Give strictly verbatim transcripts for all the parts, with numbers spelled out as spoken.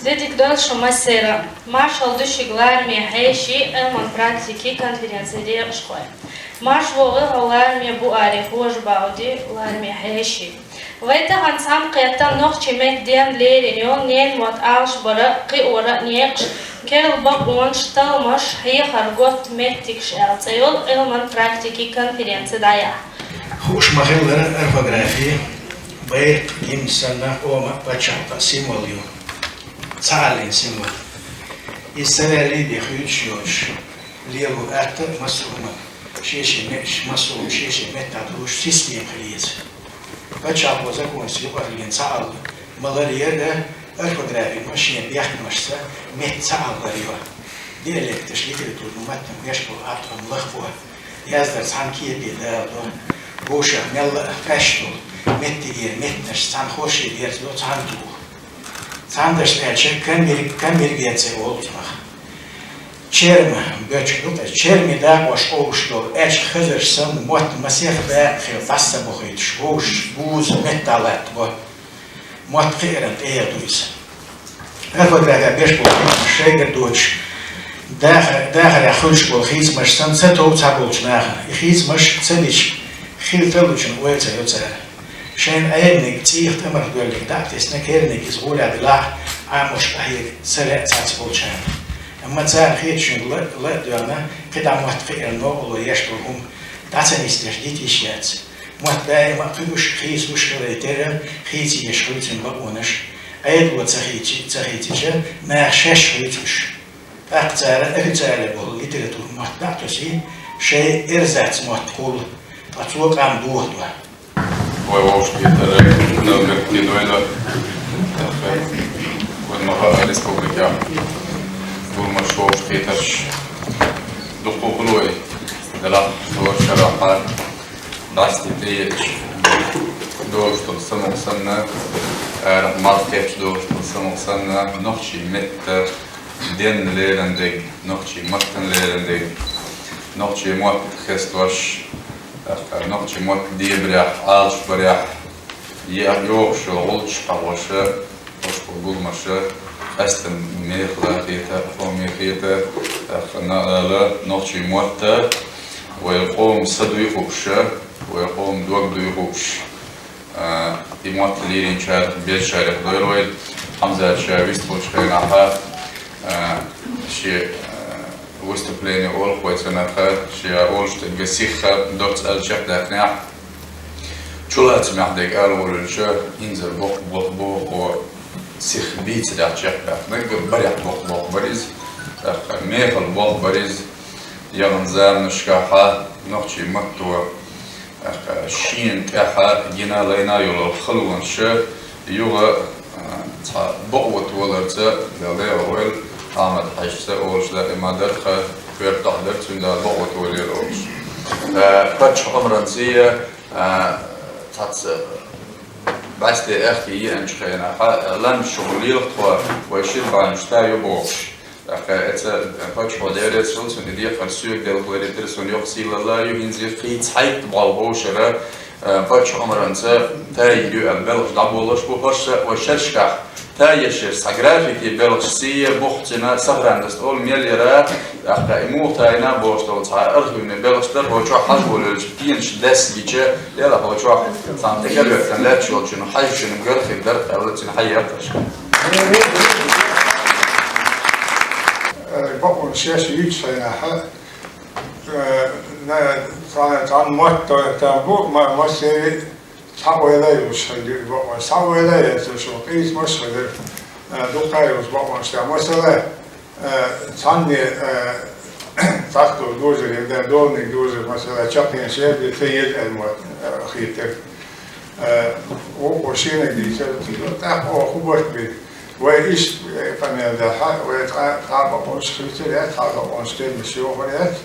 Де дика дойла шун массеран а. Маршалла ду шуьга лараме хьеший, Ӏилман-практикин конференцин декъашхой. Марша воагӀа хьо лараме буаре, хьожа баӀуди лараме хьеший. Вай тахан цхьаьна кхетта нохчий меттан денна лерина йола ненан мотт Ӏалашбара, кхиара некъаш, керла бакъонаш, талламаш, хьехар готта меттигаш аьлла цӀи йола Ӏилман-практикин конференци дӀаяхьа. Хууш ма-хиллара, орфографи, байракх, гимн санна, къоман, паччахьалкхен символ ю. Цхьааллин символ. Иза ца ваьллий бен хуьйцуш йоцуш, лело атта массо а хӀуманна, шен-шен ме-, массо а хӀума шен-шен меттахь долуш система хила еза. Паччахьалкхо законашца юкъараллина цхьаалла ма ларъяра, орфографи ма шен бехкамашца метта цхьаалла ларъяр ю. Диалекташ литературни маттана беш болу Ӏаткъам лахбо, яздар цхьана кепе даладо, вовшах мелла а къаьсташ долу меттигера меттанаш цхьана хорше дерзадо, цхьана туху. Цхьана дашца аьлча, конвер-, конвергенция олу цунах. Черма, боьчух ду-кх иза, чермийн дакъош къовсуш долу аьчка хазарш санна мотт масех дакъа хилла дӀаса ца бохуьйтуш, вовшашца буза меттахь латтабо. Мотт кхиаран тӀегӀа ду иза. Орфографехь беш болу хӀуманаш шайгара доцуш, даха-, дахарехь хуьлуш болу хийцамаш санна ца тов цхьаболчу нахана. И хийцамаш ца бича, хила тарлучун ойла ца йо цара. Шайна Ӏемниг, цӀийх тӀамарх доьллиг дӀа а тесна, керланиг иза гӀоле делахь, Ӏамош къахьега ца лаьа цхьацца болчарна. Амма царна хетачуьнга ла-, ла а доьгӀна, кхидӀа мотт кхиаран новкъарло еш долу хӀума дӀа ца нисдеш дита йиш яц. Мотт даима а кхуьуш, хийцалуш хиларе терра, хийца езаш хуьлу цуьнан бакъонаш, Ӏедало ца хийци-, ца хийцича, наха шаьш хуьйцу уьш. ТӀаккха цара официале болу литературан мотт дӀа а тосий, шайн эрзац мотт кхуллу, ткъа цо къам дохадо. Вай вовшахкхетар, Дала беркате дойла. Вайн ма-хаъара, республикехь гуламаш, вовшахкхетарш дуккха а хуьлу вай, делахь, шарахь, дӀасте тӀееъча, долуш долу самукъа санна, арахь малх кхетча долуш долу самукъа санна, нохчийн меттан денна лерина дерг, нохчийн маттана лерина дерг, нохчийн мотт хестош, тӀаккха нохчийн мотт дебарехь, Ӏалашбарехь, е-, йогӀуш йолу гӀулчаш хьахош, Оцу гуламаша къаьсттина мехала хета, къоме хета, тӀаккха ала, нохчийн мотт вайн къоман са дуй хууш, вайн къоман дог дуй хууш, а, и мотт леринчарах, безачарах дойла вай. Хьамзат ша вистхуьлучу хенахь, а, шен, а, выступление олу вай цунах, шен олуш дерг сиха доцца аьлла чекхдаьккхинехь. Чулацамехь дерг ала волавелча, инзаре боккха болх бо, хӀокхо сиха бийцарехь чекхбаьккхинарг, барехь боккха болх бара иза, тӀаккха мехала болх бара иза. Яхана заманашкахь нохчийн матто, тӀаккха шена тӀаьхьа гина-лайна йолу халонаш юха, а, цхьа бакъо толларца, Дала декъала войла, Ахьмад-Хьаьжас олуш даима дара-кх, коьрта дӀа а дара цуьнан, Дала бакъо толлийла олуш. Э, паччахьан омранца, э, цхьацца бӀаьсте аьхке еанчу хенахь, э, лан шух лелахь тхо, вай шира бӀаьвнаш тай ю бохуш. ТӀаккха эцца паччахьо дерриг а цул цунна декхар соьга делхаларе тера, суна йоккха сийлалла ю, хӀинца кхин цхьайтта бӀов вовшара, э, паччахьан омранца тай йийр ю аьлла белхаш дӀаболуш бу, хӀорш а вай шерашкахь тай еш ерш цхьа графике белхаш сий, бухцина, сохранность олу мел яра, тӀаккха и муха тайна бохуш долу цхьа архивный белхаш дара, хӀокху чохь хьажа волавелча пенаш даьсса гича, делахь хӀокху чохь цхьана тӀекӀелветтина лаьтташ йолчун хьаьжчун гар хир дара аьлла, цуьнан хьаеара тхаьш. Э, бакъонаш еш йийцу хенахь, э, на-, цхьа-, цхьана мотт там бу, ма-, массеран цхьа ойла йолуш хилла ю и бакъонаш, цхьа ойла а яц шуна, къийсамаш а хилира, э, дукха а йолуш бакъонаш тӀехь. Масала, э, цхьанне, э, цхьацца долу дожаре, да, доланиг дожар, масала, чаккхенаш яра, ца еза аьлла мотт, э, хийтира. Э, вукхо шениг дийцира, тӀаккха оха хӀун барт бина? Вай иштта, э, къамел дахьа, вай цхьа, цхьа бакъонаш хийцар яц, цхьа бакъонаш термиш йохур яц.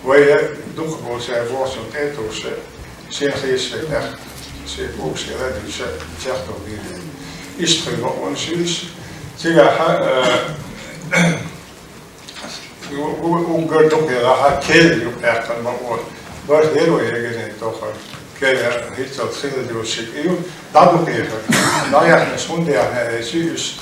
Вай дукха болчара бохучун тӀе а товш, шен хезачу тӀехь, шен когаш тӀера а дуьйш, чекхдала дийр ду. Иштта хир бакъонаш ю уьш. Цигахь, э, у-, у-, уггар дукха ялахь, керла юкъаяьккхина бакъо. Барх яра вай эггара тохара. Керла хӀинццалц хилла йолуш шиъ ю, дӀадукха яхар. ДӀаяьхнарш хӀунда яьхна аьлча, уьш,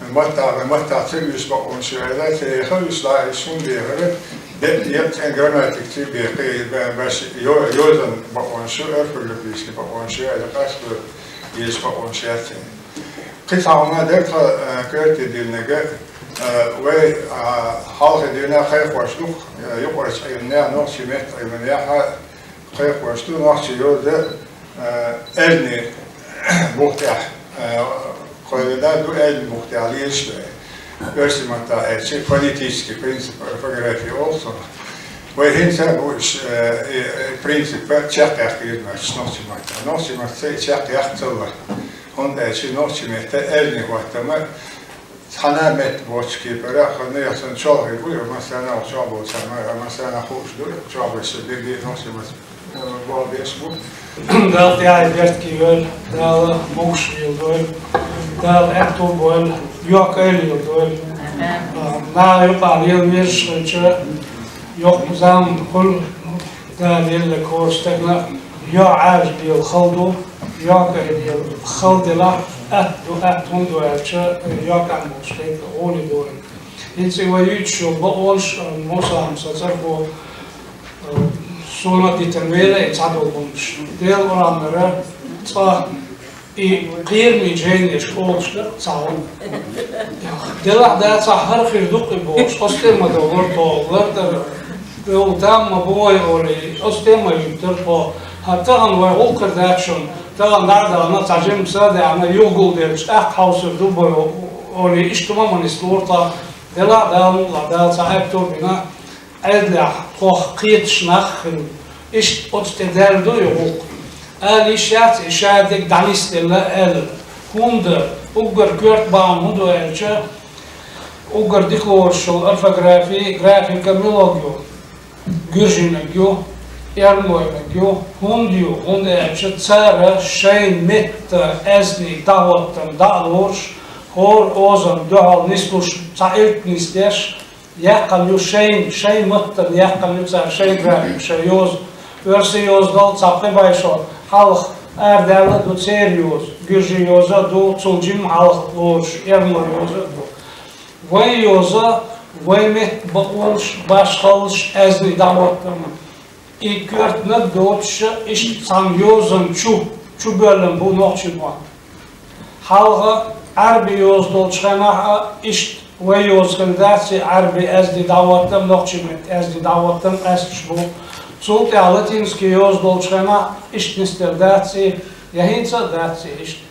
э, Маттахь, маттахь ца оьшуш бакъонаш ю аьлла, ца яха оьшуш лаьа, шун дехара, де, епцӀен грамматика ца бехкий, ба-, баш, йо-, йозан бакъонаш ю, орфографически бакъонаш ю аьлла, къаьстта езаш бакъонаш яц. Кхин цхьа хӀума дара тха, а, коьрте диллинарг, а, вай, а, хьалхе дийнахь кхайкхош ду-кх, а, юкъарчу Ӏилманехь, нохчийн меттан Ӏилманехь, кхайкхош ду нохчийн йоза, а, аьллий бухтехь, а, кхоьлина ду аьллий бухтехь лелаш ду. Оьрсийн маттахь аьлча, фонетический принцип орфографии олу цунах. Вай хӀинца а бу уьш, а, и, и принцип чекхъяккха йиш ю нохчийн маттахь. Нохчийн маттахь и чекхъяккха ца лаьа. ХӀунда аьлча нохчийн меттан аьллий хӀоттам цхьана а метта боцчу кепара, хӀунда аьлча сан чолхе бу, я массарна а чохь болчарна ма, я массарна а хууш ду, чохь беш дерриге а нохчийн маттахь, э, болх беш бу. Дала тӀаьхье беркате йойла, Дала могуш леладойла, Дала аьтту бойла, йоккха леладойла. Наха юкъахь лела везаш хилча, йоккха зама хуьлу, Дала елла кхочу стагана йо Ӏаьржа лела хала ду, йоккха лела хала делахь, атта ду, атта хӀунда ду аьлча, йоккха болуш дерг гӀоли ду. ХӀинца и вай юьйцуш йолу бакъонаш, Муса-Хьамзат цӀархо, суна а дитина вела и цхьадолу хӀуманаш. Делан Къуръанера цкъа и кхераме жайнаш олуш дара цхьа хӀума. Делахь дацахь хӀара хир ду-кх и бохуш, оцу тӀе ма довлура тхо, лардара, йолу там ма бу вай олий, оцу тӀе ма юьттура тхо. ХӀара тахана вай гӀуллакх хир дац шуна, тахана дӀа а дахана, цхьа жимма са а даьхна, юха гулделча, тӀаккха хьовсур ду бой олий, иштта ма ма нислора тхо. Делахь Дала мукъ лахь, Дала цхьа аьтту бина, Ӏедалехь тхох кхеташ нах а хилла, иштта оцу тӀе даьлла ду и гӀуллакх. Ала йиш яц и шадерг дӀанисделла аьлла. ХӀунда уггар коьрта бахьана хӀун ду аьлча, уггар дика лоруш йолу орфографи, графика муьлхарг ю? Гуьржийнарг ю, эрмойнарг ю, хӀунда ю? ХӀунда аьлча цара шайн меттан аьзнийн дӀахӀоттам дӀа а лоруш, хӀора озанна дуьхьал нислуш, цхьа элп нисдеш, яьккхина ю шайн, шайн маттана яьккхина ю цара шайн графика, шайн йоза. Оьрсийн йозанал цхьа пхи бӀе шо хьалха арадаьлла а ду церан йоза, гуьржийн йоза а ду, цул жимма хьалха лоруш эрмой йоза а ду. Вайн йоза, вайн меттан бакъонаш, башхаллаш, аьзнийн дӀахӀоттам, и коьртаниг доцуш, иштта цхьана йозанна чу, чубоьллина бу нохчийн мотт. Хьалха Ӏаьрбийн йоза долчу хенахь а иштта вайн йоза хилла дац и Ӏаьрбийн аьзнийн дӀахӀоттам, нохчийн меттан аьзнийн дӀахӀоттам къаьсташ бу. Цул тӀаьхьа латинский йоза долчу хенахь иштта нисделла дац и, я хӀинца а дац и иштта.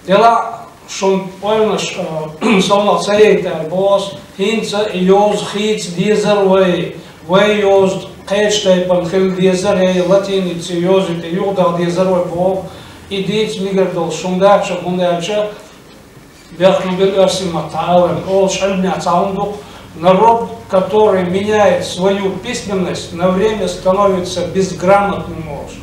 Делахь шун ойланаш, а, совнаха ца яйтара боху ас, хӀинца и йоза хийца дезара вай, вайн йоза кхечу тайпана хила дезара, я латиницин йоза тӀе юхадаха дезара вай боху. И дийца мегар долуш хӀума дац, хӀунда аьлча, бехк ма бина оьрсийн маттахь аларна, олуш Ӏилманехь цхьа хӀума ду-кх: народ, который меняет свою письменность, на время становится безграмотным, олуш.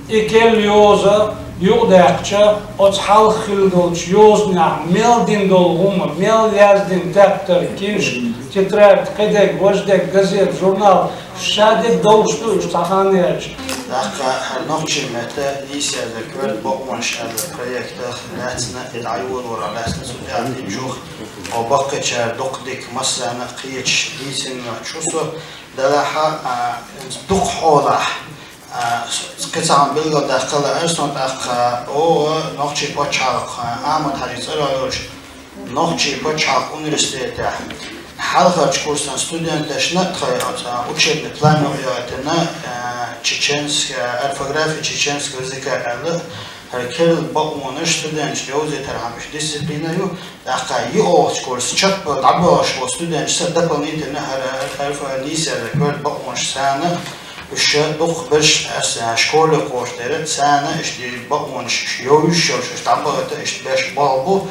И керла йоза юкъадаьккхича, оцу хьалха хилла долчу йозанехь мел дина долу хӀума, мел яздина тептар, киншка, тетрадь, кхидерг, важдерг, газета, журнал, шадерг довш ду уьш цхьа хан яьлча. ТӀаккха хӀара нохчийн меттан нийса яздаран коьрта бакъонаш аьлла проектах лаьцна, и дӀайолорах лаьцна цу тӀехь динчух, хьо баккхийчара дукха дика массарна а кхеташ дийцина моьттуш ву со, делахь а, дукха хьолахь, а, кхин цхьа хӀума билгалдаккха лаьара суна тӀаккха, оха нохчийн пачхьалкх, а, Ахьмад-Хьаьжин цӀарах йолчу нохчийн пачхьалкх университетехь хьалхарчу курсан студенташна а тхайн оцу учебный план юкъа йойтина, а, чеченск-, а, орфография чеченского языка аьлла, хӀара керла бакъонаш студенташна йовзийтархьама уьш дисциплина ю, тӀаккха йоьалгӀачу курс чекхбевлла дӀабоьлхуш болу студенташ санна дополнительно хӀара, хӀара, хӀара нийса яздаран коьрта бакъонаш санна, уьш дукхахберш аса школе кхочу дерг санна, иштта бакъонаш уьш йовзуьйтуш йолуш, уьш дӀабахийта иштта беш болх бу,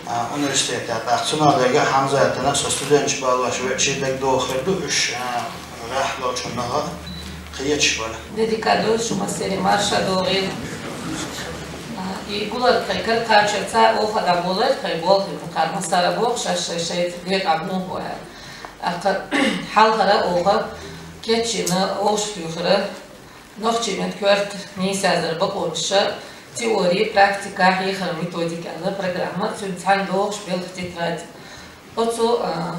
а, университетехь. ТӀаккха цунах дерг а Хьамзатана со студенташ балош веача дагадогӀуш хир ду, уьш, а, гӀеххьалчунна наха кхеташ бара. Дерриг а ду, шу массеран марша догӀийла. А, и гулар тхайн кара кхачар ца оха дӀаболар тхайн болх, кхара массара боху шаьш шайн шайца декъа бу хӀара. ТӀаккха хьалхара оха кечйина вовшахтоьхира нохчийн меттан коьрта нийса яздаран бакъонаша теори, практика, хьехар, методика аьлла программа, цуьнца цхьаьна догӀуш белхан тетрадь. Оцу, а,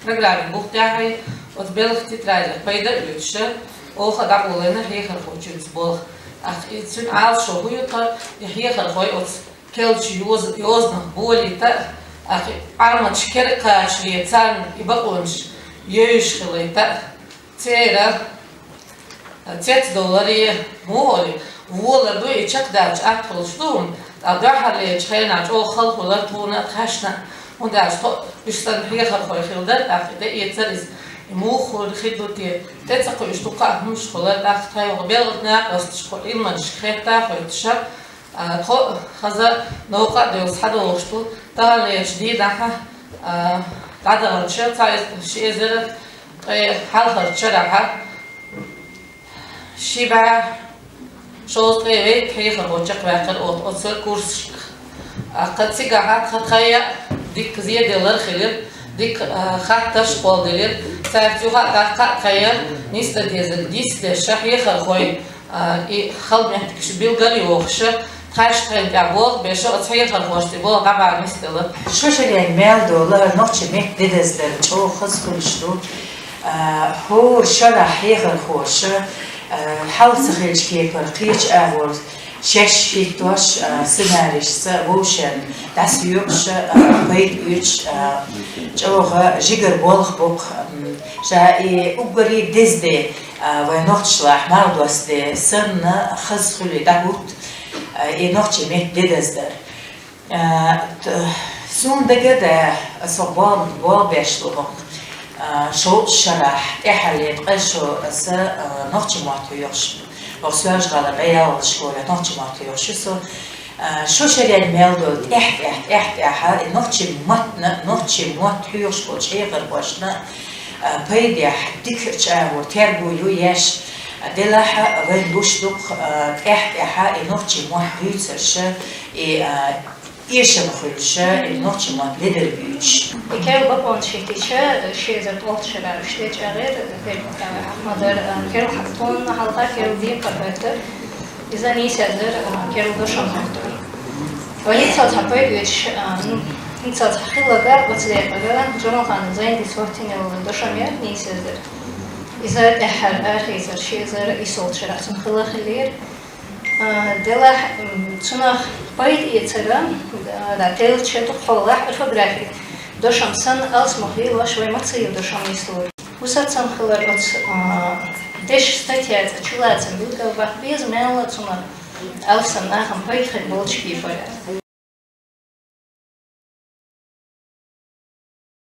программин бухтехь оцу белхан тетрадех пайда а оьцуш, оха дӀакъовлина хьехархочуьнца болх. ТӀаккха и цуьнан Ӏалашо хӀун ю тхан, и хьехархой оцу керлачу йоз-, йозанах болийта а, тӀаккха и Ӏаламаташ кера кхачале царна и бакъонаш евзаш хилийта а, церан цецдовларе, муха олий, волар ду, и чекхдаьлча атта хуьлуш ду хӀума, ткъа дуьххьарлерчу хенахь чӀогӀа хала хуьлар тхуна а, тхаьшна а, хӀунда аьлча тхо а уьш санна хьехархой хилла дара, тӀаккха и тӀеэцар иза, и муха хуьлу хир ду те, тӀе ца кхуьуш ду кхаа хӀумнаш хуьлар, тӀаккха тхайн юха белхан накъосташка, Ӏилманчашка хетта а хоьттуш, а, тхо а хаза новкъа а девлла схьадогӀуш ду, таханлерчу дийнахь, а, дӀадаханчу цхьа эз-, ши эзар ткъе хьалхарчу шарахь, ши бӀе шовзткъе вейтта хьехархо чекхваьккхира оцу, оцу курсашкахь. ТӀаккха цигахь тхан тхайн а дикка зеделлар хилира, дикка, а, хаттарш кхолладелира. Цаьрца юха а, тӀаккха а тхайн а нисдан дезарг нисдеш, хьехархой, а, и хала меттигаш билгалйохуш, тхаьш тхайна тӀехь болх беш, оцу хьехархошца и болх дӀабахьа нисделла. Шо шарахь мел долу нохчийн меттан де деза дар чӀогӀа хаза хуьлуш ду. А, хӀора шарахь хьехархоша, а, хьалха ца хиллачу кепара кхечу агӀор шаьш хӀиттош, а, сценарийшца вовшашна дӀасаоьхуш, а, пайда оьцуш, а, чӀогӀа жигара болх бу-кх, м, ша и уггаре деза де, а, вайн нохчашлахь марха доссаде санна хаза хуьлий дӀахӀутту, а, и нохчийн меттан де деза дар. А, т-, суна дага а даьхьа, аса хӀокху болх-, болх беш ву хӀокху, а, шовзткъа шарахь тӀаьххьара ткъа шо аса, а, нохчийн мотт хьоьхуш. ХӀокху Соьлжа-ГӀалара дӀаяллалц школехь нохчийн мотт хьоьхуш ю со. А, шо шарахь мел долу тӀаьхь-тӀаьхьа, тӀаьхь-тӀаьхьа и нохчийн маттана, нохчийн мотт хьоьхуш болчу хьехархошна, а, пайдехь дикачу агӀор терго ю еш, а, делахь а вайн гуш ду-кх, а, тӀаьхь-тӀаьхьа и нохчийн мотт дуьйцурш, и, а, эшам хуьлуш, и нохчийн мотт ледара буьйцуш. И керла бакъонаш хӀиттича, ши эзар ткъолгӀачу шарахь уьш тӀечӀагӀъяра, керла бакъонаш хьахма дара, а, керла хьа-, тхуна хьалха керла декхар хӀоьттира. Иза нийса дара, а, керла дошам хӀоьттира. Вай хӀинццалц хьан пайда оьцуш, а, ну, хӀинццалц хьан хилларг оцу декъара, Джамалханов Зайнадис хӀоттийна йолу дошам яра, нийса дара. Иза тӀаьххьара арахецара ши эзар исолгӀачу шарахь цунна хилла хиллера. А, делахь, м, цунах пайда эцара, а, да, теллача дукхахьолахь орфографи дошам санна, алсамох лелош вай маца йолу дошам нислора. Вусарцан хилар оцу, а, дешан статья цӀа чулацам билгал баккха беза, мелла а цунах алсам нахана пайда хир болчу кепара.